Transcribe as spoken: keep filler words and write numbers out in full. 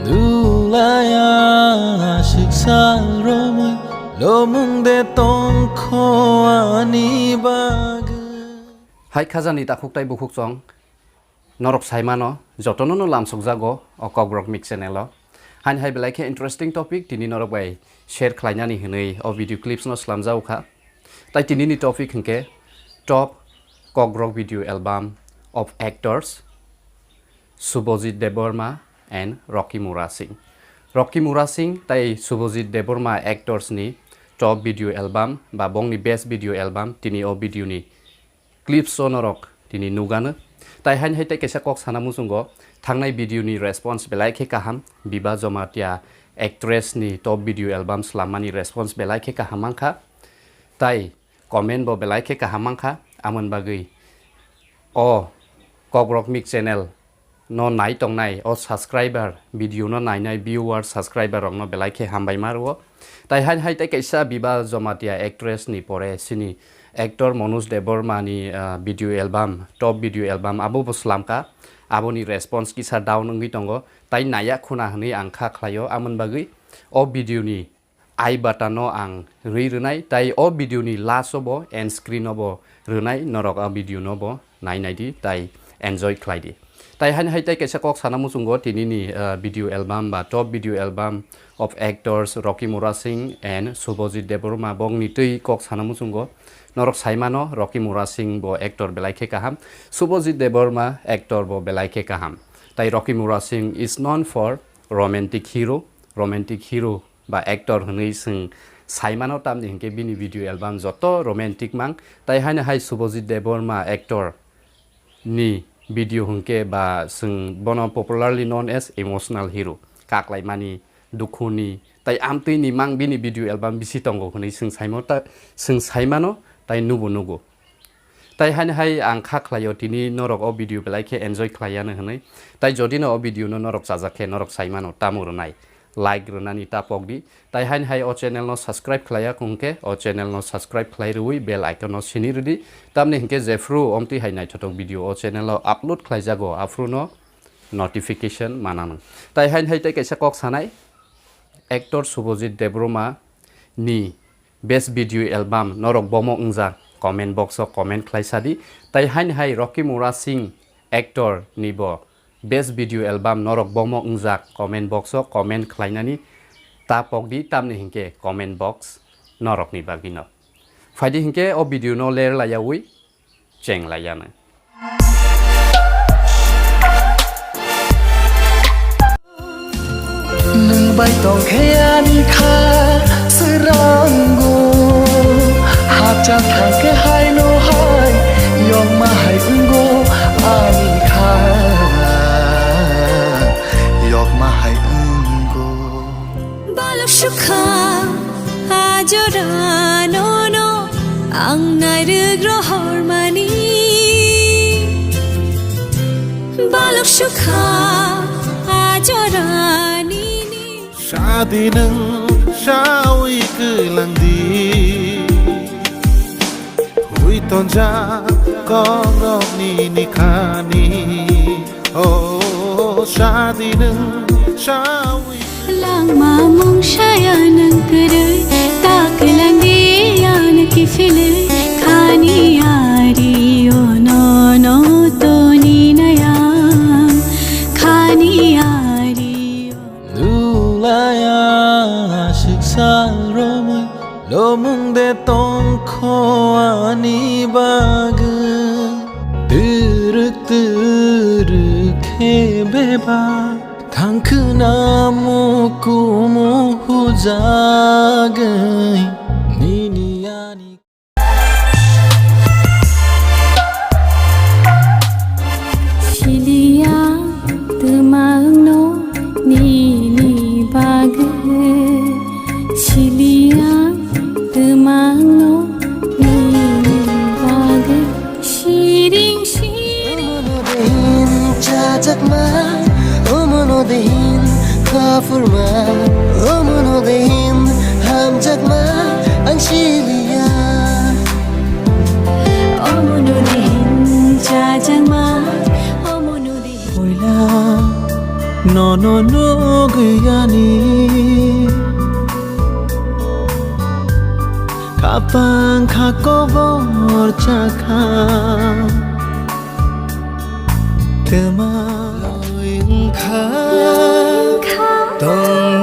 Dulaya siksa romwi lomung de tongkho ani bagwi. Hai khajani takhuk tai bukhuk chwng. Norok saimano, jotono no lamsokjago o Kokrok Mix channel o. Haini hai belai khe interesting topic tini norok bai share khlainani hwnwi o video clips no slamjago kha. Tai tini ni topic hwnkhe top Kokrok video album of actors Subhajit Debbarma and Rocky Murasing. Rocky Murasing tai Subhajit Debbarma actors ni top video album ba bongni best video album tini o video ni clips o norok tini nugano. Tai haini hai tei kaisa kok sana muchungo, thangnai video ni response belai khe kaham, Biba Jamatia actress ni top video album slammani response belai khe kaham mankha, tai comment bo belai khe kaham mankha, amoni bagwi o Kokrok Mix channel no nai tongnai o subscriber, video no nainai viewer, subscriber rok no belai khe hambai ma rwo. Tai haini hai tei kaisa Biba Jamatia actress ni pore sini actor Manoj Debbarma ni, ah, video album, top video album abo bo slamka, aboni response kisa down wngwi tongo. Tai naiya khuna hwnwi ang kha khlaio, amoni bagwi o video ni I button no ang rwi rwnai, tai o video ni last o bo end screen o bo rwnai, norok a video no bo nai nai di, tai enjoy khlai di. Tai haini hai tei kaisa kok sana muchungo tini ni, ah, video album ba top video album of actors Rocky Murasing and Subhajit Debbarma bongni twi kok sana muchungo. Norok saimano Rocky Murasing bo actor belai khe kaham, Subhajit Debbarma actor bo belai khe kaham. Tai Rocky Murasing is known for romantic hero, romantic hero ba actor hwnwi chwng saimano, tamni hwnkhe bini video album joto romantic mang. Tai haino hai Subhajit Debbarma actor ni video hwnkhe ba chwng bono popularly known as emotional hero, kaklaimani, dukhuni, tai amtwini mang bini video album bisi tongo hwnwi chwng saimo ta-, chwng saimano tai nubo nugo. Tai haino hai ang kha khlaio, tini norok o video belai khe enjoy khlaiya no hwnwi. Tai jodi no o video no norok chajak khe norok saimano tamo rwnai, like rwnani ta pok di. Tai haino hai o channel no subscribe khlaiya hwnkhe o channel no subscribe khlai rwui bell icon no sini rwdi. Tamni hwnkhe jephru omtwi hai naithothok video o channel o upload khlaijago aphuru no notification mananw. Tai haino hai tei kaisa kok sanai, actor Subhajit Debbarma ni best video album norok bomo wngjak comment box o comment khlai sadi. Tai haino hai Rocky Murasing actor ni bo best video album norok bomo wngjak comment box o comment khlainani ta pok di, tamni hwnkhe comment box norokni bagwi no. Phaidi hwnkhe o video no ler laiyaui cheng laiyanw. Nwng bai tong khe ani kha swrango, hapchal thang khe hai no hai, yokma hai wngo ani kha, yokma hai wngo. Balok sukha a jorano no ang nairwk rohormani. Balok sukha a jorani ni. Sadi nwng sawi kwlang di, hui tonjak kok rok nini khani. O sadi nwng sawi. Langma mungsaya nwng kwrwi, ta kwlang di ano kiphilwi, khani ari o no no toni naya, khani ari o. Dulaya siksa romwi lomung de tongkho ani bagwi, twrwk twrwk khe beba thangkhwna mukumu hujagwi nini ani. Siliya twmangno nini bagwi, siliya twmangno nini bagwi. Siring siring. Omono dehin chajakma, omono dehin khafurma, omono dehin hamjakma, ang siliya. Omono dehin chajakma, omono dehin. Poila Nono nugwi ani kapang kha kobor chakha. Twma wngkha tong